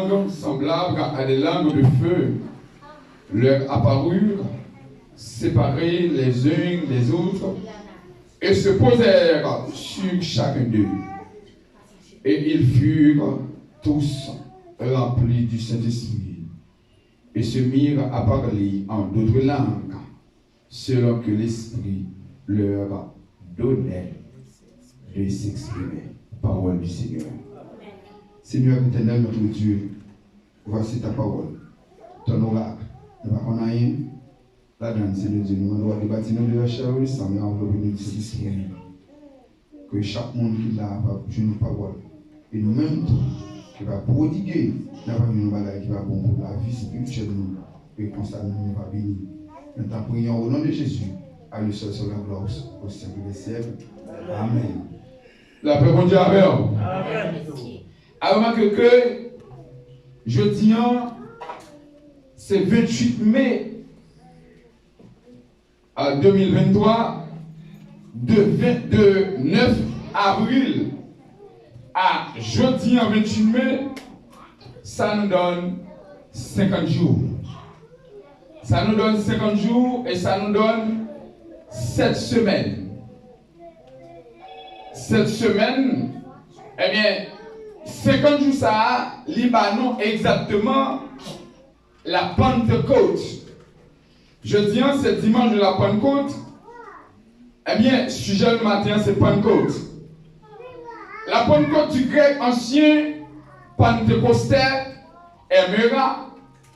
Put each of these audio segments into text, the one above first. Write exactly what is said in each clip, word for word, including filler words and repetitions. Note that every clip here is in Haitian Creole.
langues semblables à des langues de feu leur apparurent, séparées les unes des autres, et se posèrent sur chacun d'eux. Et ils furent tous remplis du Saint-Esprit, et se mirent à parler en d'autres langues, selon que l'Esprit leur donnait de s'exprimer. Parole du Seigneur. Seigneur éternel, notre Dieu, voici ta parole, ton oracle. Nou pa konn anyen ladan l, Seigneur Dieu. Nou mande w a debati nou de la chair et du sang, men anvlope nou de Sentespri. Ke chak moun ki la va jwenn yon pawòl. E nou menm tou, ki va pwodige nan pami nou bagay ki va bon pou lavi espirityèl nou. E konsa nou, nou va beni. Nou ta priye o non de Jezi. A lui seul soit la gloire au siècle des siècles. Amen. Lapè Bondye avè w. Amen. A remake ke jodi an, se venntuit me a de mil venntwa, de ven-, de nèf avril a jodi an venntuit me, sa nou donn senkant jou. Sa nou donn senkant jou e sa nou donn sèt semèn. Sèt semèn, ebyen, senkant jou sa a, li ba nou egzakteman la Pantekòt. Jodi an, se dimanch de la Pantekòt. Ebyen, sijè nou maten an, se Pantekòt. La Pantekòt di grèk ansyen, Pantekoste, emera,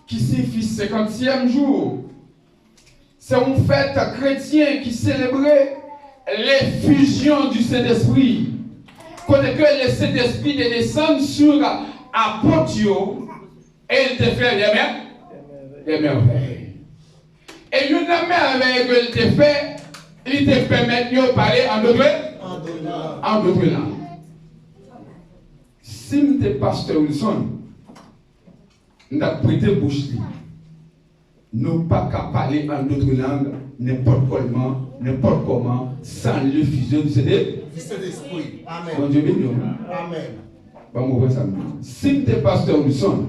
ki siyifi senkantyèm jou. Se yon fèt kretyen ki selebre lefizyon di Sentespri. Kote ke le Sentespri te desann sou apot yo, e l te fè de mè-, de mèvèy. E youn nan mèvèy ke l te fè, li te pèmèt yo pale an dòt, an dòt lang. Si m te pastè Wilson, m t ap prete bouch li. Nou pa ka pale an dòt lang, nenpòt kòlman, nenpòt kòman, san lefizyon di Sentespri. Di Sentespri. Amèn. Bondye beni w. Amèn. Ban m reprann sa m di. Si m te pastè Wilson,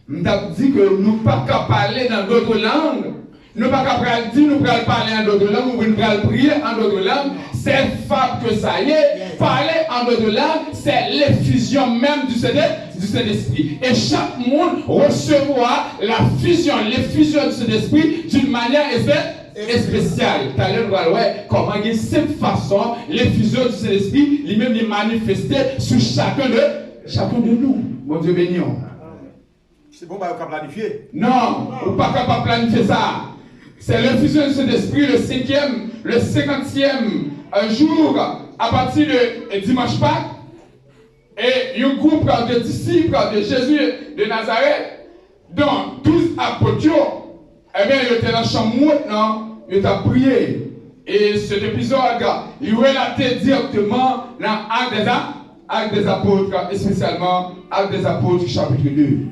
m t ap di ke nou pa ka pale nan dòt lang. Nou pa ka pral di nou pral pale an dòt lang oubyen nou pral priye an dòt lang. Se fab ke sa ye. Pale an dòt lang, se lefizyon menm di Sentespri. Di Sentespri. E chak moun resevwa la fusion, l'effusion du Saint-Esprit d'une manière espè-, espesyal. Talè nou pral wè kòman gen senp fason l'effusion du Saint-Esprit li menm li manifeste sou chacun de, chacun de nous. Bondye beni w. Se bon, ba yo ka planifye. Non, ou pa kapab planifye sa. Se l'effusion du Saint-Esprit, le cinquième, le cinquantième, euh, jour, à partir de, euh, dimanche Pâques. E yon gwoup de disip de Jezi de Nazarèt, dont douz apot yo, ebyen, yo te nan chanm wot lan, yo t ap priye. E cet épisode, li relate dirèkteman nan Actes des A-, Actes des Apôtres, espesyalman Actes des Apôtres, chapitre deux.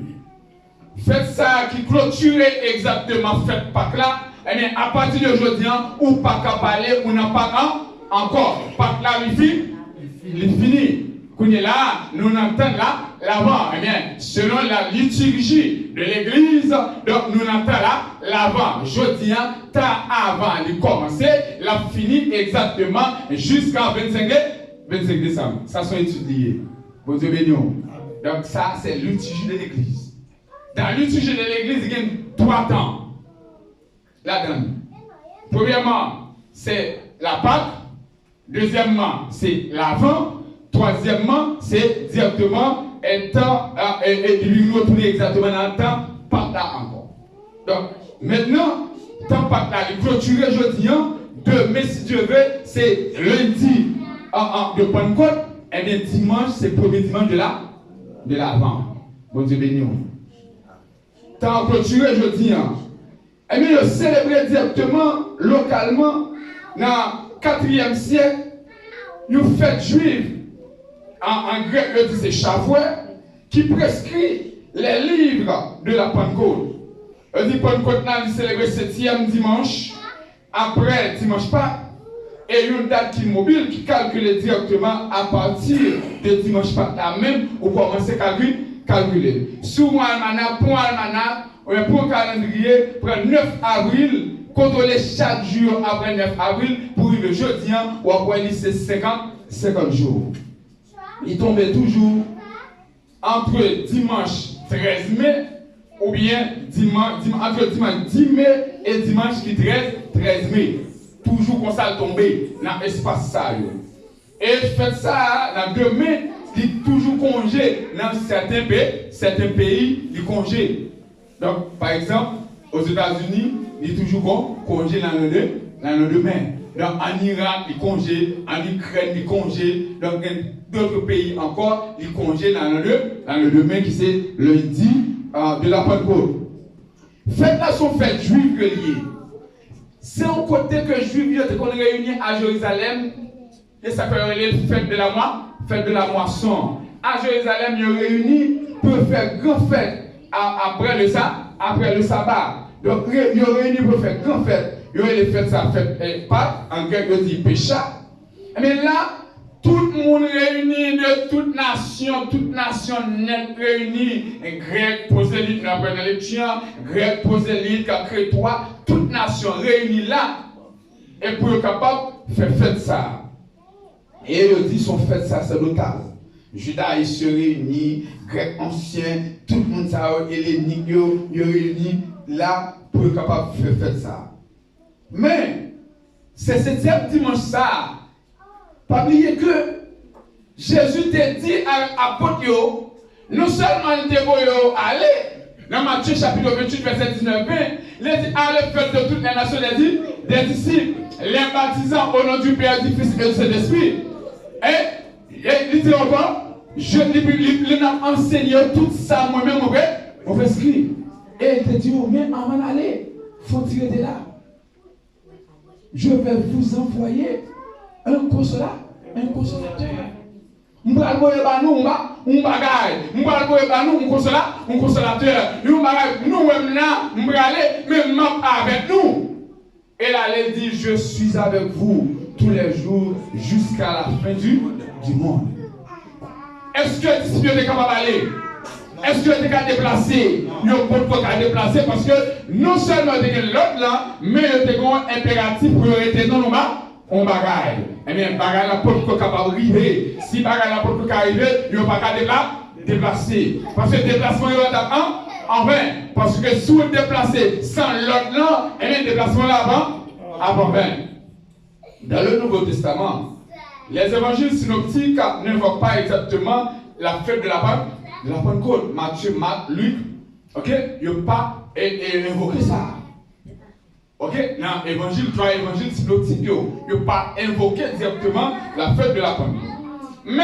Fèt sa a ki klotire egzakteman fèt Pak la, ebyen, apati de jodi an, ou pa ka pale ou nan Pak an, ankò. Pak la, li fi-, li fini. Kounye la a, nou nan tan la, Lavan. Ebyen, selon la liturgie de l'église, donk, nou nan tan la, Lavan. Jodi an, tan avan li kòmanse, l ap fini egzakteman jiska vennsenk de-, vennsenk desanm. Sa se yon etid li ye. Bondye beni w. Donk, sa, se liturgie de l'église. Dans liturgie de l'église, gen twa tan ladan l. Premyèman, se la Pâque. Dezyèmman, se Lavan. Twazyèmman, se dirèkteman, e, tan, e, e, e, li retounen egzakteman nan tan Pak la ankò. Donk, mentnan, tan Pak la, li klotire jodi an. Demen, si Dye ve, se lendi, a, a, de Pannkòt. Ebyen, dimanch, se premye dimanch de la, de Lavan. Bondye beni w. Tan an klotire jodi an. Ebyen, yo selebre dirèkteman, lokalman, nan katriyèm syèk, yon fèt jwiv, an, an grèk, yo di se Chavwè, ki preskri les livres de la Pentecôte. Yo di Pannkòt la, li selebre setyèm dimanch, apre dimanch Pak, e yon dat ki mobil, ki kalkile dirèkteman apati de dimanch Pak la menm, ou kòmanse kalkil-, Kalkile. Si w pran almanak, pran almanak, oubyen pran kalandriye, pran nèf avril, kontwole chak jou yo apre nèf avril, pou rive jodi a, w ap wè li se senkant, senkant jou. Li tonbe toujou antre dimanch trèz me, oubyen diman, diman, antre dimanch dis me e dimanch ki trèz, trèz me. Toujou konsa l tonbe nan espas sa yo. E fèt sa a, nan demen, li toujou konje nan sèten pe-, sèten peyi, li konje. Donk, pa egzanp, Ozetazini, li toujou kon-, konje nan lande-, nan landemen. Donk, ann Irak, li konje, ann Ikrèn, li konje. Donk, gen dòt peyi ankò, li konje nan lande-, nan landemen ki se lendi, euh, de la Pentecôte. Fèt la se yon fèt jwif ke li ye. Se yon kote ke jwif yo te konn reyini a Jerizalèm. E sa fè yo rele l fèt de la mwa, fèt de la mwason. A Jerizalèm, yo reyini pou yo fè gran fèt a-, apre le sa-, apre le saba. Donk, re-, yo reyini pou yo fè gran fèt. Yo rele fèt sa fèt, eh, Pak, an grèk, yo di Pecha. Ebyen la, tout moun reyini de tout nasyon, tout nasyon nèt reyini, grèk, pwozelit, nou aprann nan lekti an, grèk, pwozelit, kretwa, tout nasyon reyini la, e pou yo kapab fè fèt sa a. E yo di se yon fèt saserdotal. Jidayis yo reyini, grèk ansyen, tout moun sa yo, elenik yo, yo reyini la pou yo kapab fè fèt sa a. Men, se setyèm dimanch sa a, pa bliye ke Jezi te di a apot yo, non sèlman li te voye yo ale, nan Matye chapit venntuit, vèsè diznèf, ven, li di, allez faire de toutes les nations des di-, des disciples, les baptisant au nom du Père, du Fils et du Saint-Esprit. E, e li di ankò, je, li, li, li n ap ansenye yo tout sa mwen menm mwen pre-, mwen preskri. E li te di yo, men anvan n ale, fò n ti rete la. Je vais vous envoyer un consola-, un consolateur. M pral voye ba nou yon ba-, yon bagay. M pral voye ba nou yon konsola-, yon konsolatè. Yon bagay, nou wè m la, m prale, men m ap avèk nou. E la, li di, je suis avec vous tous les jours jusqu'à la fin du, du monde. Èske disip yo te kapab ale? Èske yo te ka deplase? Yo potko ka deplase paske non sèlman yo te gen lòd la, men yo te gen yon enperatif pou yo rete nan yon ba-, yon bagay. Ebyen, bagay la potko kapab rive. Si bagay la potko ka rive, yo pa ka depla-, deplase. Paske deplasman yo t ap an, anven. Paske si w deplase san lòd lan, ebyen, deplasman la ap an, ap anven. Dans le Nouveau Testament, les évangiles synoptiques n'invoquent pas exactement la fête de la Pente-, de la Pentecôte. Matthieu, Marc, Luc, ok, yo pa e, e, envoke sa. Ok, nan evanjil, twa evanjil sinoptik yo, yo pa envoke dirèkteman la fête de la Pentecôte. Men,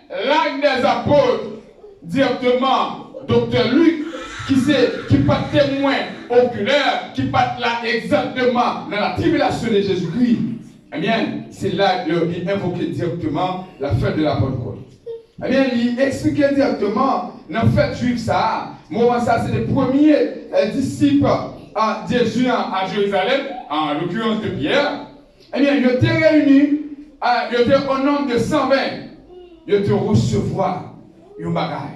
Actes des Apôtres, dirèkteman, Doktè Lik, ki se, ki pa t temwen okilè, ki pa t la egzakteman nan la tribulation de Jésus-Christ, ebyen, se la yo, li envoke dirèkteman la fête de la Pentecôte. Ebyen, li eksplike dirèkteman nan fèt jwif sa a, moman sa a, se te premye, eh, disip, ah, Jezi an a Jerizalèm, an l'occurrence de Pierre. Ebyen, yo te reyini, ah, yo te o nonb de san ven. Yo te resevwa yon bagay.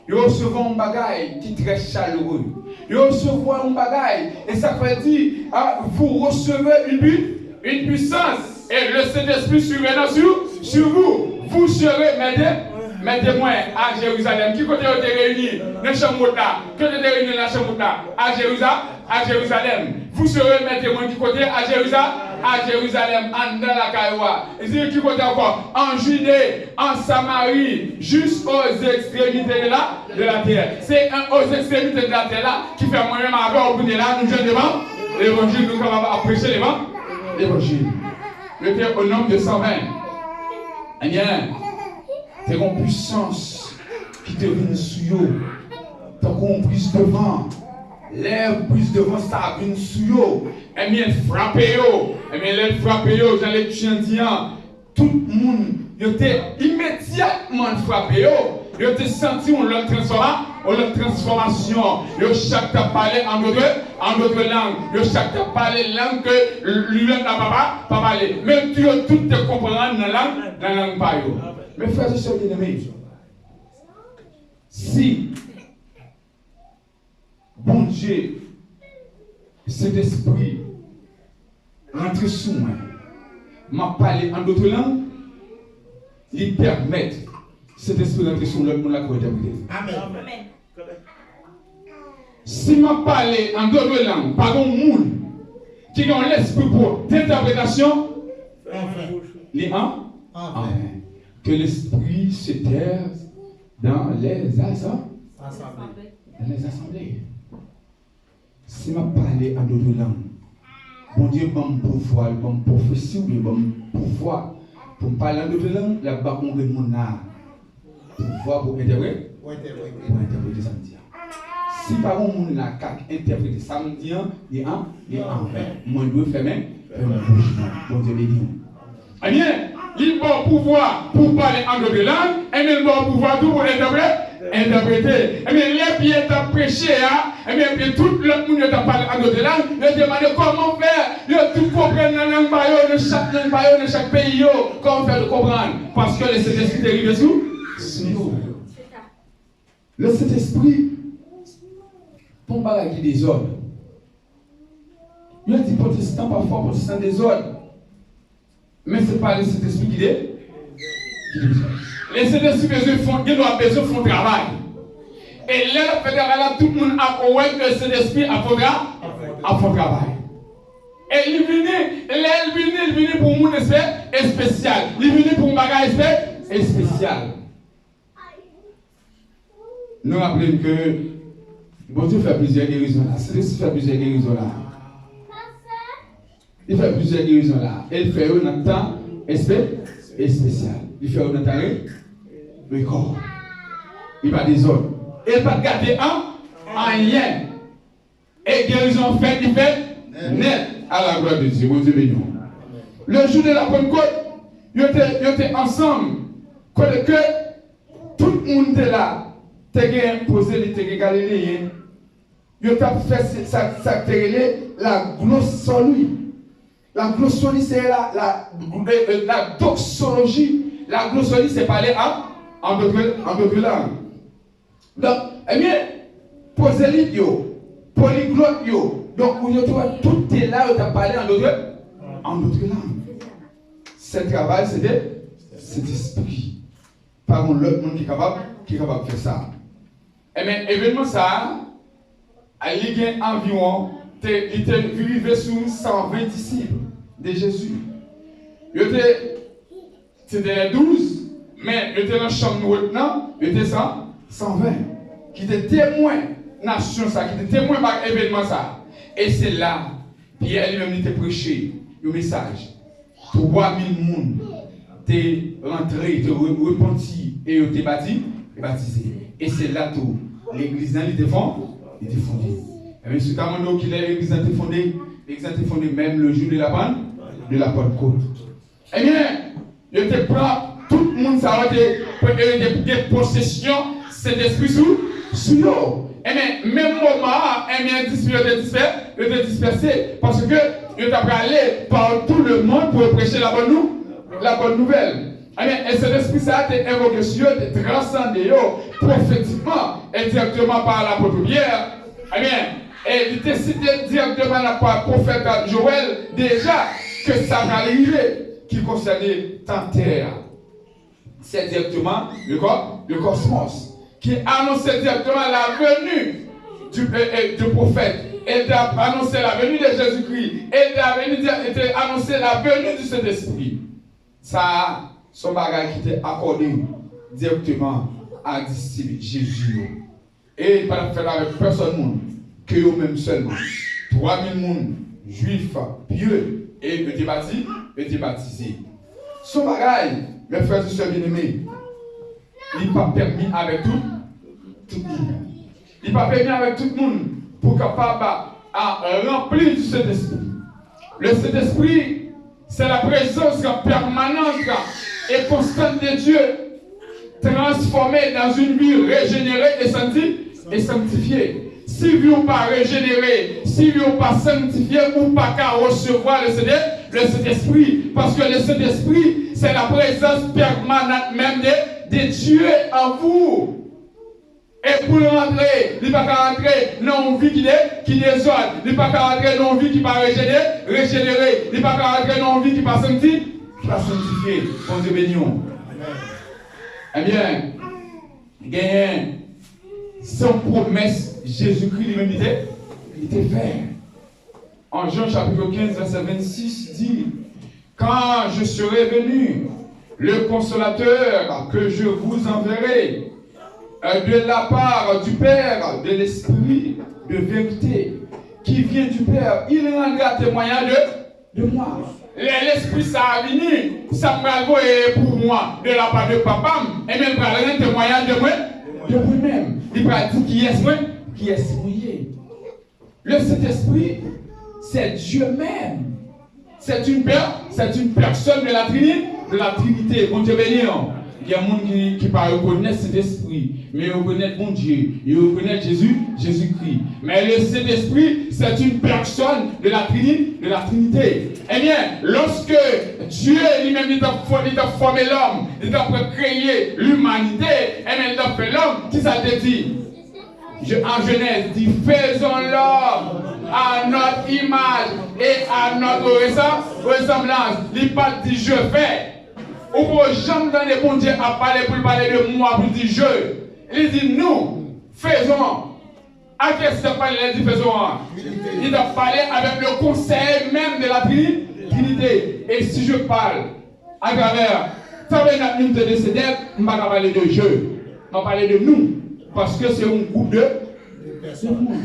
Yo resevwa yon bagay ki trè chalere. Yo resevwa yon bagay, e sa k fè di, ah, vous recevrez une pui-, une puissance, et le Saint-Esprit surviendra sur, sur vous. Vous serez mes té-, mes témoins à Jérusalem. Ki kote yo te reyini nan chanm wot la? Kote yo te reyini nan chanm wot la? A Jeriza-, à Jérusalem. Vous serez mes témoins ki kote? À Jeriza-, à Jérusalem, anndan lakay ou a. E se ki kote ankò? En Judée, en Samarie, jusqu'aux extrémités de la, de la terre. Se an, aux extrémités de la terre la ki fè mwen menm avè w pou nou la, nou jwenn levan-, levanjil, nou kapab ap preche levan-, levanjil. Yo te o nonb de san ven. Ebyen, te gen yon pwisans ki te vin sou yo, tankou yon bris de van. Lè bris de van sa vin sou yo, ebyen, frape yo. Ebyen, lè l frape yo, jan lekti an di an, tout moun, yo te imedyatman l frape yo, yo te santi yon lòt transfòma-, yon lòt transfòmasyon. Yo chak t ap pale an dòt, an dòt lang. Yo chak t ap pale lang ke l-, lòt la pa, pa, pa pale. Men tou yo tout te konprann nan lang, nan lang pa yo. Men frè e sè byeneme, Si Bondye, Sentespri, rantre sou mwen, m ap pale an dòt lang, li pèmèt Sentespri rantre sou lòt moun la pou entèprete. Amèn. Si m ap pale an dòt lang, pa gen moun ki gen yon lespri pou entèpretasyon, li an, anvè. Que l'esprit se taise dans les assemblées. Dans les assemblées. Si m ap pale an dòt lang, Bondye ban m pouvwa, li ban m pwofesi oubyen ban m pouvwa pou m pale an dòt lang, l ap ba yon grenn moun la pouvwa pou entèprete, pou entèprete sa m di a. Si pa yon moun la k ap entèprete sa m di an, li an, li anvè. Mwen dwe fèmen, fèmen bouch mwen. Bondye beni w. Ebyen, li ba w pouvwa pou w pale an dòt lang, ebyen, li ba w pouvwa tou pou w entèprete, entèprete. Ebyen, lè Pyè t ap preche a, ebyen, ebyen, tout lòt moun yo t ap pale an dòt lang, yo te mande kòman fè yo tout konprann nan lang pa yo, nan chak lang pa yo, nan chak peyi yo, kòman fè yo konprann? Paske Lesentespri te rive sou, sou yo. Lesentespri, pa yon bagay ki dezòd. Yo di pwotestan, pafwa pwotestan dezòd. Men se pa Lesentespri ki de, ki dezòd. Lesentespri bezwen fè, gen dwa bezwen fè yon travay. E lè l ap fè travay la, tout moun ap wè ke Lesentespri ap fè tra-, ap fè yon travay. E li vini, lè l vini, li vini pou moun espe-, espesyal. Li vini pou yon bagay espe-, espesyal. Nou raple n ke Bondye fè plizyè gerizon la. Sentespri fè plizyè gerizon la. Li fè plizyè gerizon la. E l fè yo nan tan espe-, espesyal. Li fè yo nan tan re-, rekò. Li pa dezòd. E l pa t gate an, anyen. E gerizon an fèt, li fèt nèt. À la gloire de Dieu. Bondye beni w. Le jour de la Pentecôte, yo te, yo te ansanm. Kote ke tout moun te la, te gen pwozelit, te gen galileyen. Yo t ap fè se, sa, sa k te rele la glosoli. La glosoli, se la, la, eh, eh, la doxologie. La glosoli, se pale an, an dòt, an dòt lang. Donk, ebyen, pwozelit yo, poliglòt yo, donk, moun yo te wè tout te la, yo t ap pale an dòt, an dòt lang. Se travay, se de, Sentespri. Pa gen lòt moun ki kapab, ki kapab fè sa. Ebyen, evènman sa a, li gen anviwon, te, li te rive sou san ven disip de Jezi. Yo te Se te lè douz, men yo te nan chanm nou nan, yo te san, san ven, ki te temwen nasyon sa, ki te temwen ba evènman sa. E se la, Pyè li menm li te preche yon mesaj. Twa mil moun te rantre, te re-, repanti, e yo te bati-, batize. E se la tou, legliz nan li te fon-, li te fonde. Ebyen, si w ta mande w kilè legliz nan te fonde, legliz nan te fonde menm le jou de la Pann-, de la Pannkot. Ebyen, yo te pran tout moun sa yo te, yo te gen posesyon Sentespri sou, sou yo. Ebyen, menm moman an, ebyen, disip yo te dispè-, yo te dispèse, paske yo t ap prale par tout le monde pou yo preche la bonne nou-, la bonne nouvelle. Ebyen, e Sentespri sa a te envoke sou yo, te transande yo pwofetikman e dirèkteman pa lapot Pyè. Ebyen, e li te site dirèkteman nan pa pwofèt Jowèl deja ke sa pral rive ki konsène tan tè a. C'est directement le co-, le cosmos qui annonçait directement la venue du, euh, euh, du prophète. Et il a annoncé la venue de Jésus-Christ. Et il a venu dire, et il a annoncé la venue du Saint-Esprit. Sa a, se yon bagay ki te akòde dirèkteman a disip Jezi yo. E li pa t ap fèt avèk pèsòn moun, ke yo menm sèlman. Twa mil moun, jwif, pye, e yo te bati-, yo te batize. Se yon bagay, mes frères et sœurs bien-aimés, li pa pèmi avèk tout, tout moun. Li pa pèmi avèk tout moun pou kapab a, ranpli du Saint-Esprit. Le Saint-Esprit, c'est la présence permanente et constante de Dieu, transformée dans une vie régénérée et sancti-, et sanctifiée. Si vi w pa rejenere, si vi w pa sanktifye, ou pa ka resevwa le Saint-, le Saint-Esprit. Parce que le Saint-Esprit, c'est la présence permanente même de, de Dieu en vous. E pou l rantre, li pa ka rantre nan yon vi ki de, ki dezòd. Li pa ka rantre nan yon vi ki pa rejene-, rejenere. Li pa ka rantre nan yon vi ki pa sankti-, ki pa sanktifye. Bondye beni w. Ebyen, genyen se yon pwomès Jezikri li menm li te, li te fè. En Jean chapitre quinze, verset vingt-six dit, quand je serai venu, le consolateur que je vous enverrai, euh, de la part du Père, de l'Esprit de vérité, qui vient du Père, il rendra témoignage de, de moi. Lè Lespri sa a vini, sa m pral voye pou mwen, de la part de Papa m, ebyen, l pral rann temwayaj de mwen, de mwen menm. Li pral di kiyès mwen, kiyès mwen ye. Le Saint-Esprit, c'est Dieu même. C'est une per-, c'est une personne de la Trini-, de la Trinité. Bondye beni w. Gen moun ki, ki pa rekonèt Sentespri, men yo rekonèt Bondye, yo rekonèt Jezi, Jezikri. Men le Saint-Esprit, c'est une personne de la Trini-, de la Trinité. Ebyen, lòske Dye li menm li t ap fò-, li t ap fòme lòm, li t ap kreye limanite, ebyen, li t ap fè lòm, kisa l te di? Je, an Jenèz, di, faisons l'homme à notre image et à notre ressem-, ressemblance. Li pa t di je fais. Ou poko janm tande Bondye ap pale pou l pale de mwa, pou l di je. Li di nous faisons. A kiyès li t ap pale lè l di faisons an? Li t ap pale avec le conseil même de la Trini-, Trinité. Et si je parle atravè tabènak nou te desede, m pa ka pale de je. M ap pale de nou. Paske se yon gwoup de, de moun.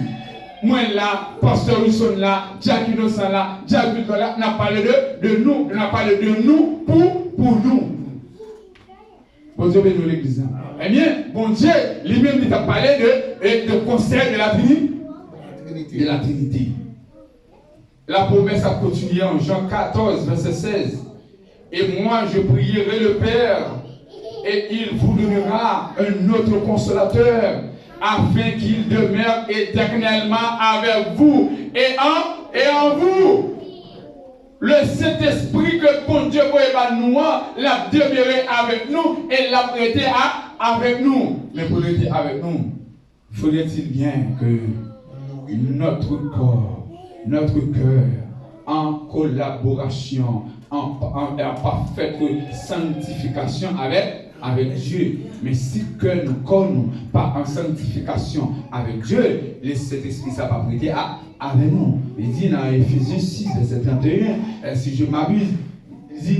Mwen la, pastè Wilson la, Jack Innocent la, Jack Victor la, n ap pale de, de nou. N ap pale de nou pou, pou nou. Bondye beni w legliz la. Ebyen, Bondye, li menm, li t ap pale de, de, de konsèy de la Trini-, de la Trinité. La promesse a continué en Jean quatorze, verset seize. Et moi, je prierai le Père, et il vous donnera un autre consolateur, afin qu'il demeure éternellement avec vous et en, et en vous. Le Sentespri ke Bondye voye ba nou an, l ap demere avèk nou e l ap rete a, avèk nou. Men pou l rete avèk nou, faudrait-il bien que notre corps, notre cœur, en collaboration, en, en, en parfaite sanctification avec, avec Dieu. Men si kè nou, kò nou, pa an sanktifikasyon avèk Dye, le Sentespri sa p ap rete a, avèk nou. Li di nan Ephésiens six, verset trente et un, euh, si je m'abuse, li di,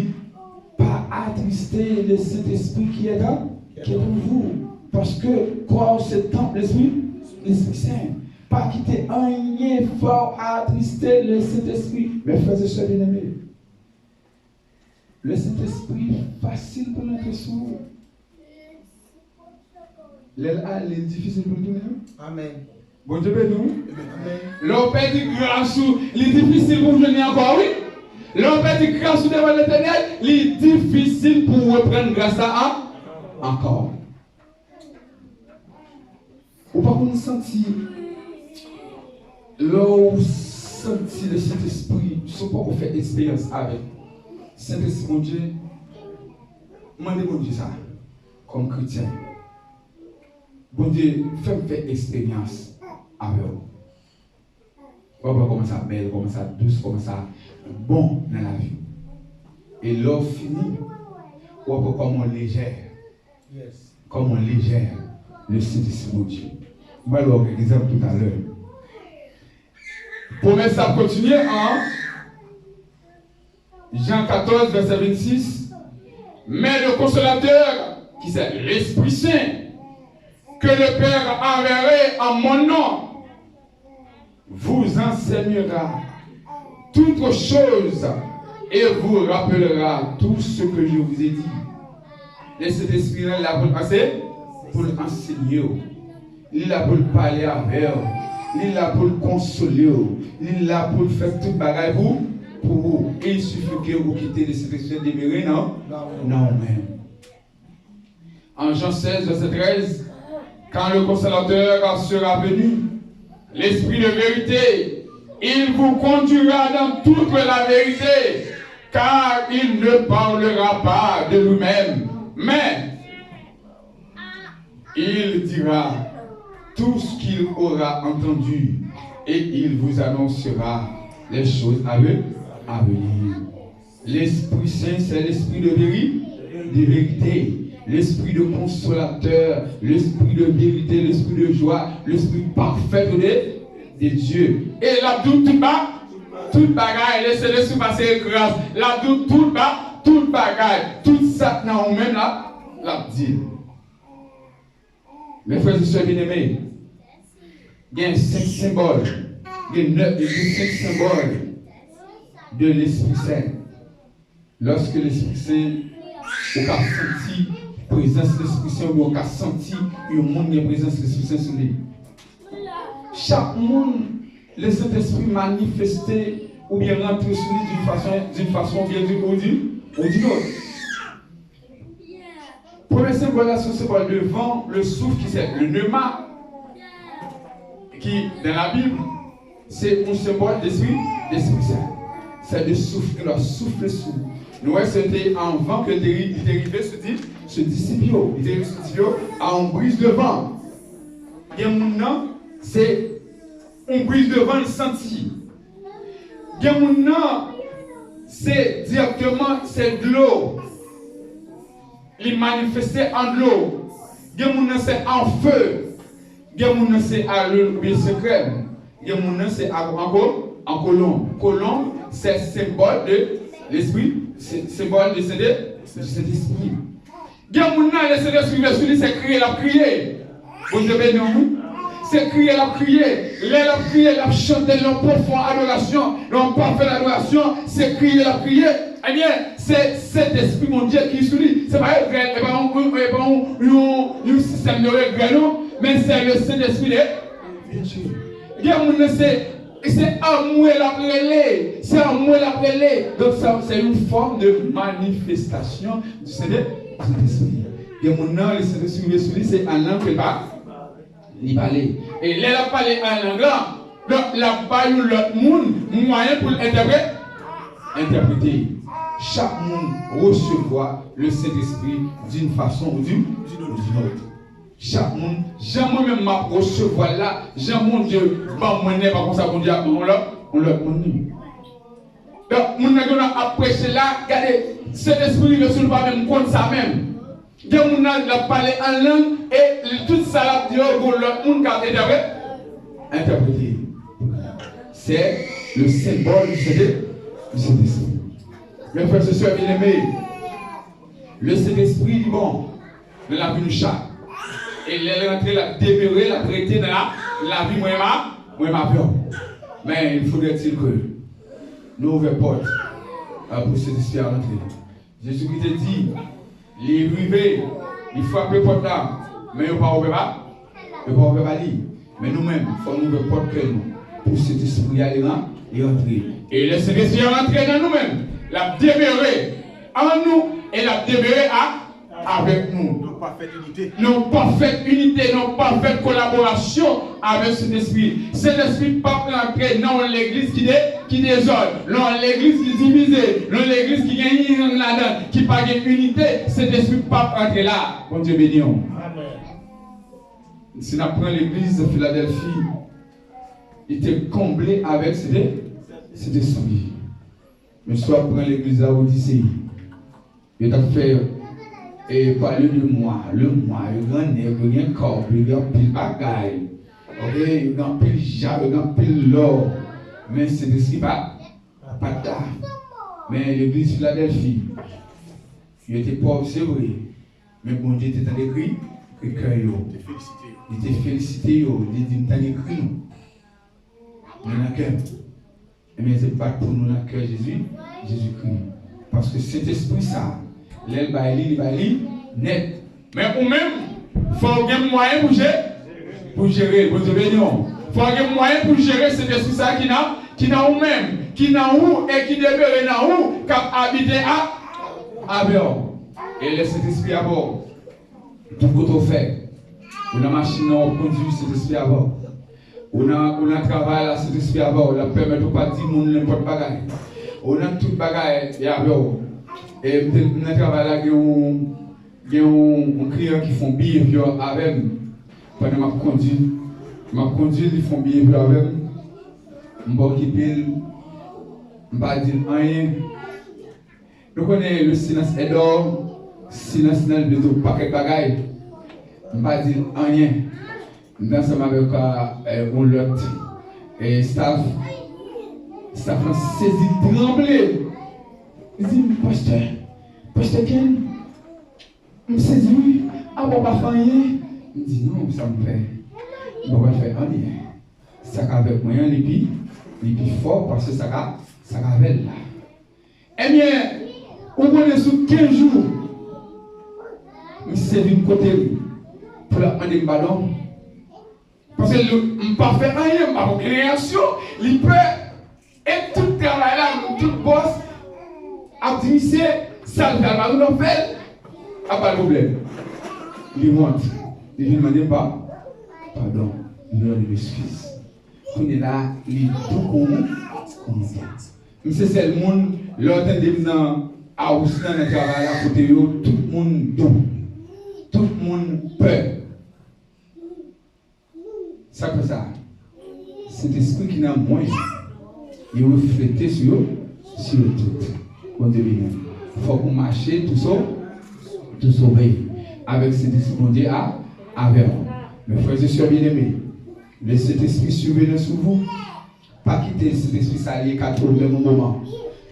pas attrister le Saint-Esprit qui est en, qui est en vous. Parce que corps c'est temple, l'Esprit, l'Esprit Saint. Pa kite anyen fè w atriste le Sentespri. Mes frères et sœurs bien-aimés, le Sentespri fasil pou l antre sou ou. Lè l ale, l difisil pou l tounen. Amèn. Bondye beni w. Amèn. Lè w pèdi gras ou, li difisil pou w jwenn li ankò, wi. Lè w pèdi gras ou devan Letènèl, li difisil pou w reprann gras la a-, ankò. Ou pa konn santi, lè w santi le Sentespri, si w poko fè eksperyans avèk Sentespri Bondye, mande Bondye sa, kòm kretyen. Bondye, fè m fè eksperyans avè w. W ap wè kòman sa bèl, kòman sa dous, kòman sa bon nan lavi w. E lè w fini, w ap wè kòman w lejè. Kòman w lejè le Sentespri Bondye. M pral ba w kèk egzanp toutalè. Pwomès la ap kontinye an Jan katòz, vèsè vennsis. Mais le Consolateur, qui c'est l'Esprit Saint, que le Père enverra en mon nom, vous enseignera toutes choses et vous rappellera tout ce que je vous ai dit. Le Sentespri an la pou l anse-, pou l ansenye w. Li la pou l pale avè w. Li la pou l konsole w. Li la pou l fè tout bagay pou, pou ou. E il suffit que ou kite le Sentespri demere nan, nan ou menm. En Jean seize, verset treize, quand le Consolateur sera venu, l'Esprit de vérité, il vous conduira dans toute la vérité, car il ne parlera pas de lui-même, mais il dira tout ce qu'il aura entendu, et il vous annoncera les choses à ve- à venir. L'Esprit Saint, c'est l'Esprit de, véri- de vérité, l'Esprit de consolateur, l'Esprit de vérité, l'Esprit de joie, l'Esprit parfait de, de Dieu. E l ap di w tout ba, tout bagay, lese Lespri pase gras. L ap di w tout ba, tout bagay, tout sa k nan ou menm la, l ap di l. Mes frères et sœurs bien-aimés, gen senk senbòl, gen nèf, gen senk senbòl de Lespri Sen. Lòske Lespri Sen, ou ka santi prezans Lespri Sen, oubyen ou ka santi yon moun gen prezans Lespri Sen sou li. Chak moun, Lesentespri manifeste oubyen rantre sou li d'une façon, d'une façon oubyen d'une, ou d'une, ou d'une autre. Premye senbòl la, se yon senbòl de van, le souf ki se le pneuma, ki, dans la Bible, se yon senbòl de Lespri, Lespri Sen. Se de souf, ke l ap soufle sou. Nou wè, se te an van ke te, li te rive sou di, sou disip yo. Li te rive sou disip yo a yon briz de van. Gen moun nan, se yon briz de van l santi. Gen moun nan, se dirèkteman, se dlo. Li manifeste an dlo. Gen moun nan, se an fe. Gen moun nan, se a lwil oubyen se krèm. Gen moun nan, se a, an ko- an kolonb. Kolonb, se senbòl de Lespri, se senbòl de Sente- de Sentespri. Gen moun nan, Lesentespri rive sou li, se kriye l ap kriye. Bondye beni w, wi. Se kriye l ap kriye. Lè l ap kriye, l ap chante nan pwofon adorasyon, nan pafè adorasyon, se kriye l ap kriye. Ebyen, se Sentespri Bondye ki sou li. Se pa regrè, e pa yon, e pa yon, yon, yon sistèm de regrè, non. Men se le Sentespri de Bondye. Gen moun nan, se E se anmwe l ap rele. Se anmwe l ap rele. Donk, sa, se yon fòm de manifestasyon du Sentespri. Gen moun nan, le Sentespri rive sou li, se an lang ke l pa, li pale. E lè l ap pale an lang lan, donk, l ap bay yon lòt moun mwayen pou l entèpre- entèprete. Chak moun resevwa le Sentespri d'une façon ou d'une, ou d'une autre. Chak moun, jan mwen menm m ap resevwa l la, jan Bondye ban mwen nan, e pa konsa Bondye ap ban yon lòt, yon lòt moun li. Donk, moun nan gen ap preche la, gade, Sentespri rive sou l, pa menm konn sa menm. Gen moun nan, l ap pale an lang, e tout sa l ap di yo, gon lòt moun k ap entèpre- entèprete. C'est le symbole du Saint- du Saint-Esprit. Mes frères et sœurs bien-aimés, le Saint-Esprit, li bon nan lavi nou chak. E lè l rantre, l ap demere, l ap rete nan la- lavi mwen menm a- mwen menm avè w. Men, il faudrait-il que nou ouvè pòt, euh, pou Sentespri a rantre. Jezikri te di, li rive, li frape pòt la, men yo pa ouvè ba- yo pa ouvè ba li. Men nou menm, fò nou ouvè pòt kè nou pou Sentespri a li ran- li rantre. E lè Sentespri a rantre nan nou menm, l ap demere an nou e l ap demere a- avèk nou. Nan yon pafèt inite. Nan yon pafèt inite, nan yon pafèt kolaborasyon avèk Sentespri. Sentespri p ap rantre nan yon legliz ki de- ki dezòd, nan yon legliz ki divize, nan yon legliz ki gen yin yang ladan, ki pa gen inite. Sentespri p ap rantre la. Bondye beni w. Amèn. Si n ap pran legliz Filadèlfi, li te konble avèk Sente- Sentespri. Men si w ap pran legliz Laodise, yo t ap fè, e, parler de moi, le moi, yo grannèg, yo gen kòb, yo gen anpil bagay. Oke, yo gen anpil ja, yo gen anpil lò. Men Sentespri pa- pa t la. Men legliz Filadèlfi, yo te pòv, se vre. Men Bondye te tande kri- kri kè yo. Li te felisite yo. Li te felisite yo. Li di, "M tande kri nou. Men nan kè m." Ebyen, se bat pou nou nan kè Jezi- Jezikri. Paske Sentespri sa, lè l bay li, li bay li nèt. Men ou menm, fò w gen mwayen pou je- pou jere. Bondye beni w. Fò w gen mwayen pou jere Sentespri sa ki nan- ki nan ou menm, ki nan ou e ki demere nan ou, k ap abite a- avè w. E lè Sentespri avè w, tout kote w fè, ou nan machin nan w ap kondui, Sentespri avè w. Ou nan, ou nan travay la, Sentespri avè w. L ap pèmèt ou pa di moun nenpòt bagay. Ou nan tout bagay, li avè w. E m te, m nan travay la, gen yon, gen yon, yon kliyan ki fè yon behavior avè m pandan m ap kondui. M ap kondui l, li fè yon biyè vre avè m. M pa okipe l. M pa di l anyen. Nou konnen le silence est d'or, silence nan li vle di yon pakèt bagay. M pa di l anyen. M te ansanm avèk, eh, yon lòt, eh, staff. Staff lan sezi, tranble. Li di m, "Pastè, Pastè Ken, m sezi wi, apa w pa fè anyen?" M di, "Non, sa m fè? M pa pral fè anyen. Sa k avèk mwen an, li pi, li pi fò pase sa k a, sa k avè l la." Ebyen, ou konnen sou kenz jou, misye vin kote m pou l ap mande m padon. Paske li, m pa fè anyen, m pa fè okenn reyaksyon, li pè. E tout travay la, tout bòs ap di misye, sa l fè a, pa nou fè l, ap ba l pwoblèm. Li wont, li vin mande m pa, padon, li mande m eskiz. Kounye la, li dou kou, kou mouton. M se sèl moun, lè w tande m nan house lan, nan travay la, kote yo, tout moun dou. Tout moun pè. Sa k fè sa? Sentespri ki nan mwen, li reflete sou yo, sou yo tout. Bondye beni w. Fòk ou mache tou so, tou sove avèk Sentespri Bondye a, avè w. Mes frères et sœurs bien-aimés, le Saint-Esprit survenant sur vous. Pa kite Sentespri sa ale katwo menm moman.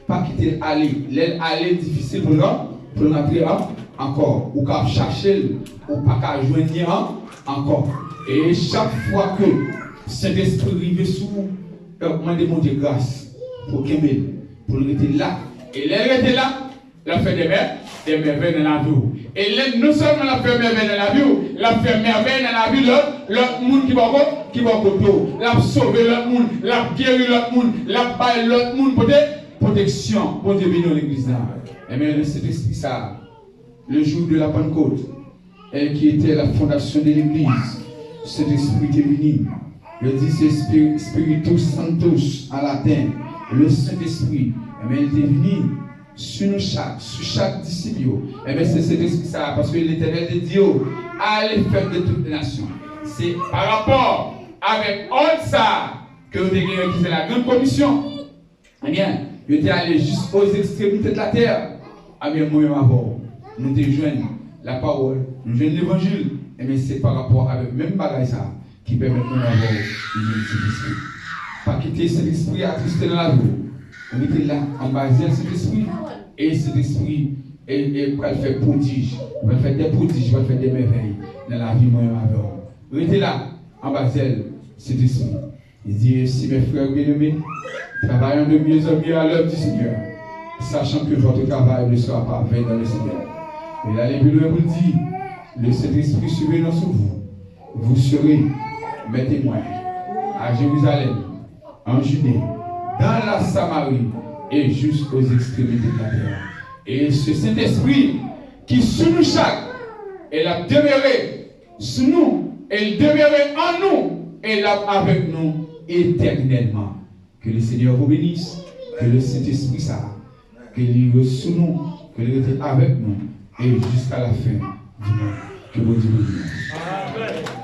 Pa kite l ale. Lè l ale, difisil pou l ran-, pou l rantre an-, ankò. Ou ka ap chache l, ou pa ka jwenn li an-, ankò. E chak fwa ke Sentespri rive sou ou, mande Bondye gras pou kenbe l, pou l rete la. E lè l rete la, l ap fè de mè-, de mèvèy nan lavi w. E lè, non sèlman l ap fè mèvèy nan lavi w, l ap fè mèvèy nan lavi lòt, lòt moun ki bò ko-, ki bò kote w. L ap sove lòt moun, l ap geri lòt moun, l ap bay lòt moun pwote-, pwoteksyon. Bondye beni w, legliz la. Ebyen, le Sentespri sa, le jour de la Pentecôte, elle qui était la fondation de l'Église, Sentespri te vini. Yo di se Spir-, Spiritus Sanctus an laten, le Sentespri. Ebyen, li te vini sou nou chak, sou chak disip yo. Ebyen, se Sentespri sa a, paske Letènèl te di yo, ale fè de tout nasyon. Se pa rapò avèk òd sa a ke yo te genyen ki se la Grande Commission. Ebyen, yo te ale jis aux extrémités de la terre. Ebyen, mwen menm avè w, nou te jwenn lapawòl, nou jwenn levanjil. Ebyen, se pa rapò avèk menm bagay sa a ki pèmèt mwen avè w nou jwenn Sentespri. Pa kite Sentespri atriste nan lavi w. Rete la, anba zèl Sentespri. E Sentespri, e, e pral fè pwodij. Pral fè de pwodij, pral fè de mèvèy nan lavi mwen menm avè w. Rete la, anba zèl Sentespri. Il dit ainsi, mes frères bien-aimés, travaillons de mieux en mieux à l'œuvre du Seigneur, sachant que votre travail ne sera pas vain dans le Seigneur. Il allait plus loin pour dire, le Saint-Esprit survenant sur vous, vous serez mes témoins à Jérusalem, en Judée, dans la Samarie et jusqu'aux extrémités de la terre. E se Sentespri ki sou nou chak, e l ap demere sou nou, e l demere an nou, e l ap avèk nou etènèlman. Que le Seigneur vous bénisse, que le Saint-Esprit sa, ke li rete sou nou, ke li rete avèk nou, e jiska la fen di mond. Ke Bondye beni nou.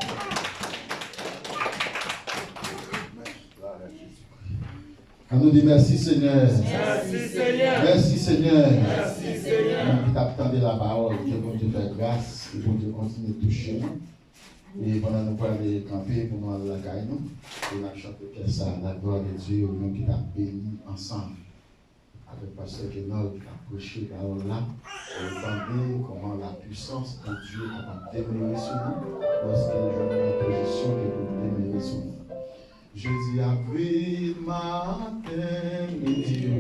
An nou di mèsi, Senyè. Mèsi, Senyè. Mèsi, Senyè. Mèsi, Senyè. Moun ki t ap tande lapawòl, ke Bondye fè gras, ke Bondye kontinye touche nou. E pandan nou prale kanpe pou nou al lakay nou, e n ap chante pyès sa, La gloire de Dieu, ou menm ki t ap beni ansanm avèk pastè Kenòl ki t ap preche pawòl la, e tande kòman la puissance de Dieu kapab demere sou nou lòske nou jwenn nou nan pozisyon ke pou nou